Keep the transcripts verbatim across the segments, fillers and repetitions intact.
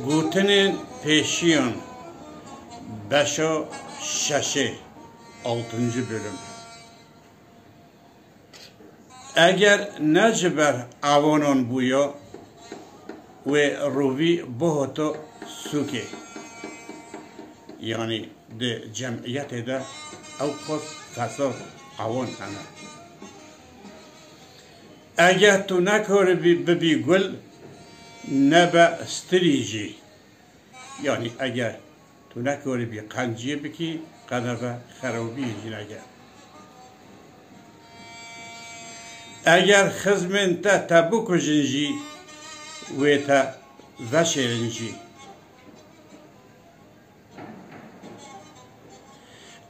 Gotinên pêşiyan, beşa şeşê, altıncı bölüm. Eger ne ji ber ewanan bûya, wê rovî bihata sûkê. Yanî di cemiyetê de ew qas fesad ewan hene. Eger tu nekaribî bibî gul, nebe stirî jî. Yanî eger tu nekaribî qenciyê bikî, qe nebe xerabiyê jî neke. Eger xizmên te te bikujin jî, wê te veşêrin jî.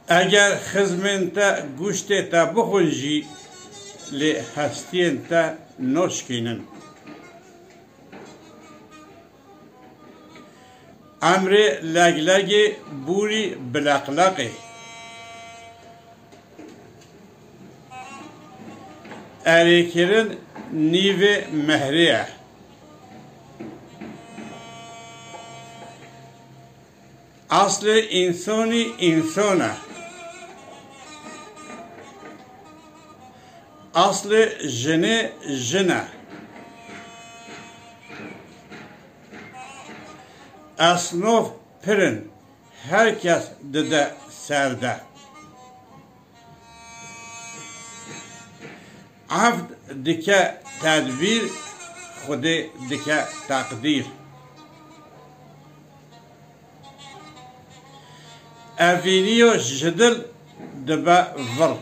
Eger xizmên te guştê te bixwin jî, lê hestiyên te naşkînin. Emrê leglegê, bûrî bileqleqê. Erêkirin nîvê mehrê ye. Aslê însanî însan e. Aslê jinê jin e. Esnof pir in, her kes dide ser de. Evd dike tedbîr, Xwedê dike teqdîr. Evîniyo ji dil dibe vir.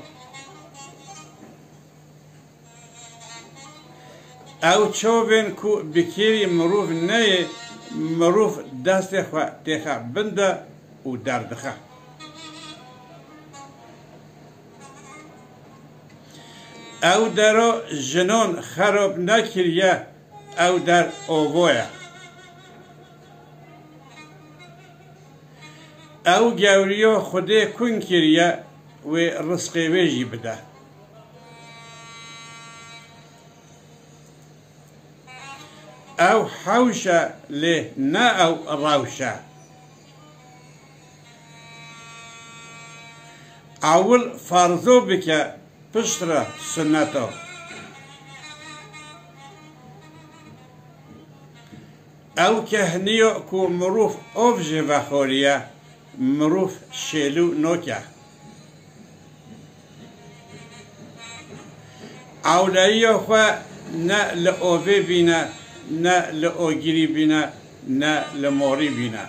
Ew çavên ku bi kêrî mirov neyê, mirov destê xwe têxe bin de û derdixe. Ew dera jinan xerab nekiriye, ew der ovo ye. Ew gewriya Xwedê kun kiriye, wê rizqê wê jî bide. Ew hewş e, lê ne ew rewş e. Ewil ferzo bike, pişt re sunneto. Ew kehniyo ku mirov ov jê vexoriye, mirov şêlû noke. Ewleyiyo xwe ne li ovê bîne, ne li ogirî bîne, ne li morî bîne.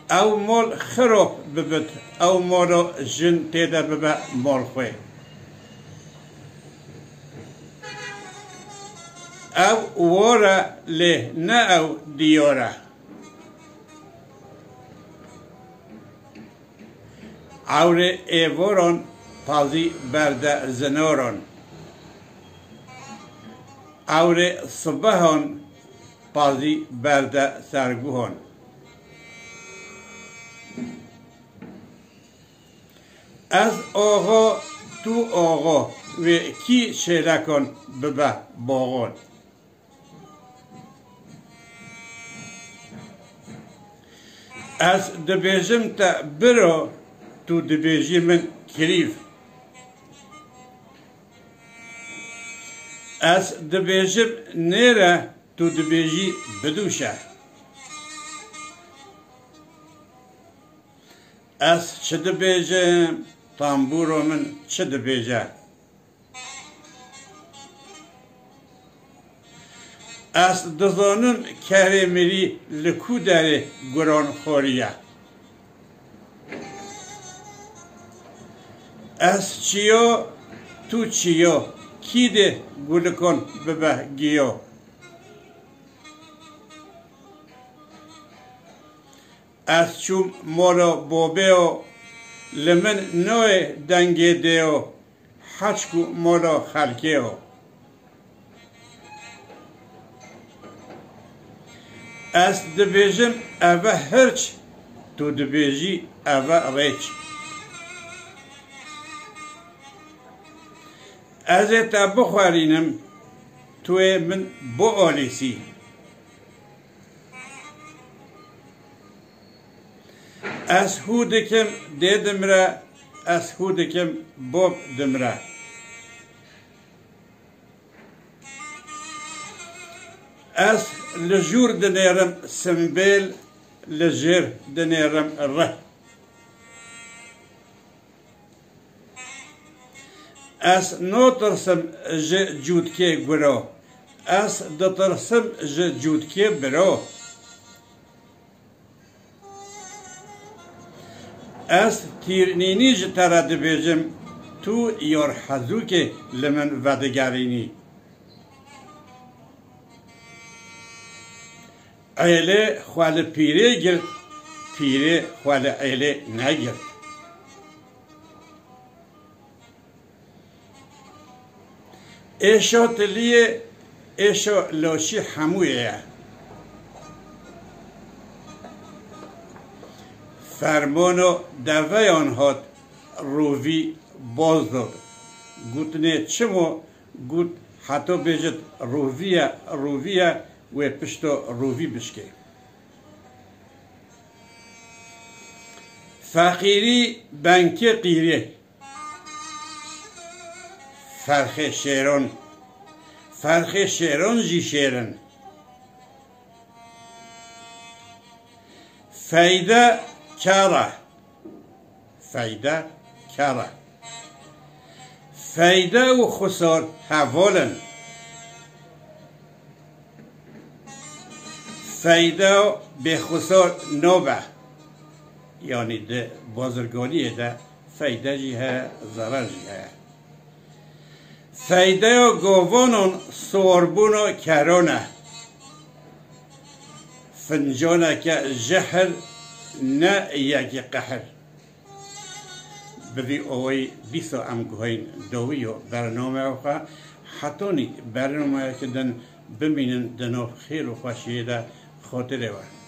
Ew mol xirop bibit, ew molo jin têde bibe mol xwe. Ew wor e, lê ne ew diyor e. Ewrê êvoron pazî berde zinoron. Ewrê sibehon pazî berde serguhon. Ez oxo, tu oxo, wê kî şêlekon bibe boxon. Ez dibêjim te biro, tu dibêjî min kirîv. Ez dibêjim nêre, tu dibêjî bidûşe. Ez çi dibêjim, tambûro min çi dibêje? Ez dizanim kerê mirî li ku derê guron xoriye. Ez çiyo, tu çiyo, kî dê gulikon bibe giyo? Ez çûm molo bobeo, li min noyê dengê dêyo, heçku molo xelkê yo. Ez dibêjim eve hirç, tu dibêjî eve rêç. Ez ê te bixwerînim, Tuê min bo alîsî. Ez hû dikim dê dimre, ez hû dikim bob dimre. Ez li jûr dinêrim simbêl, li jêr dinêrim rih. Ez notirsim ji cûtkê guro. Ez ditirsim ji cûtkê biro. Ez tîrnînî ji te re dibêjim, tu yorhezûkê li min vedigerînî. Êlê xwe li pîrê girt, pîrê xwe li êlê negirt. Êşo tiliyê, êşo loşî hemûyê ye. Fermano deveyan hat, rovî boz dod. Gotinê çimo got, heto bêjit rovî ye, rovî ye, wê pişto rovî bişkê. Feqîrî benkê qîrê. Ferxê şêron. Ferxê şêron jî şêr in. Feyde kar e. Feyde kar e. Feyde û xusar heval in. Feyde û bêxusar nobe. Yanî di bazirganiyê de feyde jî heye, zerar jî heye. Feydeya gavanan sorbûna keran e. Fincaneke jehir, ne yekî qehir. Bi vî awayî dîsa em guhayîn dawî ya bernameya xwe. Hetanî bernameyeke din bimînin di nav xêr û xweşiyê de, xotirê we.